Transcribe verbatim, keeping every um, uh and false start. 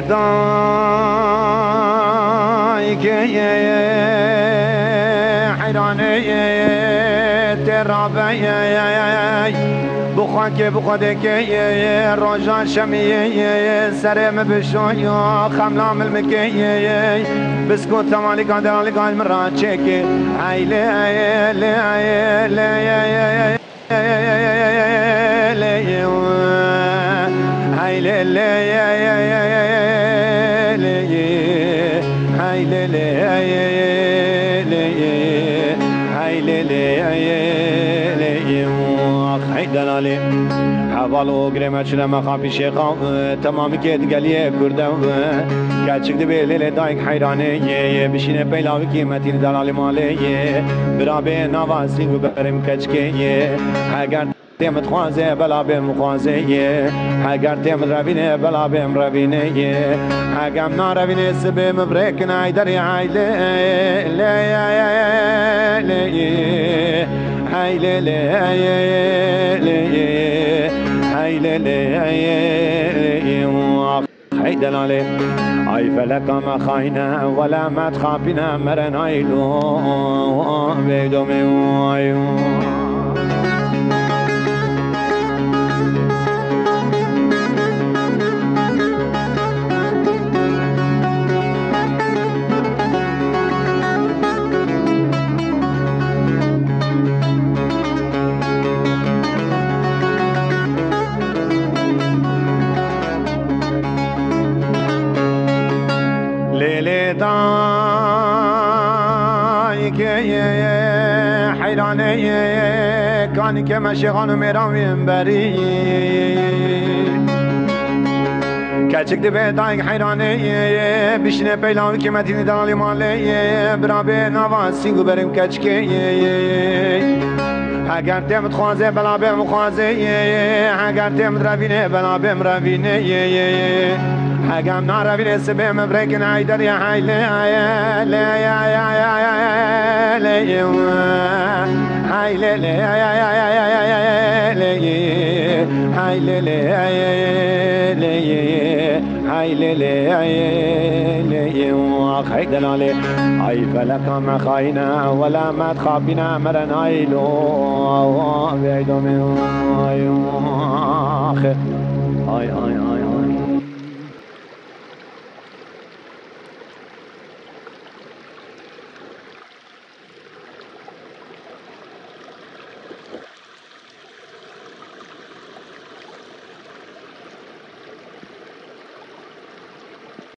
Dayikê heyranê tê rabeyê, bi xwekê bi xwedêkê roja şemiyê serê min bişoyo, xemla milmikê biskot temalîka delalîka min raçêkê. Heylê lê lê Heval û girê me çile me xapî şêxa, temamî kê digeliyê kurde. Keçik dibê lê lê dayik heyranê yê, yê bişîne peylavîkî metîn delalî malê yê. Bira bê nava sîng û berê min keçikê yê. Heger tê min dixwaze, bela bê min xwaze yê. Heger tê min revîne, bela bê min revîne yê. Heger min narevîne, sibê min virêkin, hey derê, hey lê lê lê lê. Hey lê lê lê. Hey lê lê lê. Hey delalê. Ay feleka me xayne, wela me dixapîne, mere naylo. Veydo me ay. Lê lê dayikê heyranê, kanîkê me şêxan û mêran wî berî. Keçik dibe dayik heyranê, bişîne peylavîkê metînî delalî malê, bira bê nava sîng û berê min keçikê. Heger tê min dixwaze, bela bê min xwaze. Heger tê min revîne, bela bê min revîne. Heger min narevîne, sibê min virêkin, hey derê, hey lê lê lê. Hey lê lê lê. Hey lê lê lê. Hey lê lê lê. Hey delalê. Ay feleka me xayne, wela me dixapîne, mere naylo. Veydo me ay.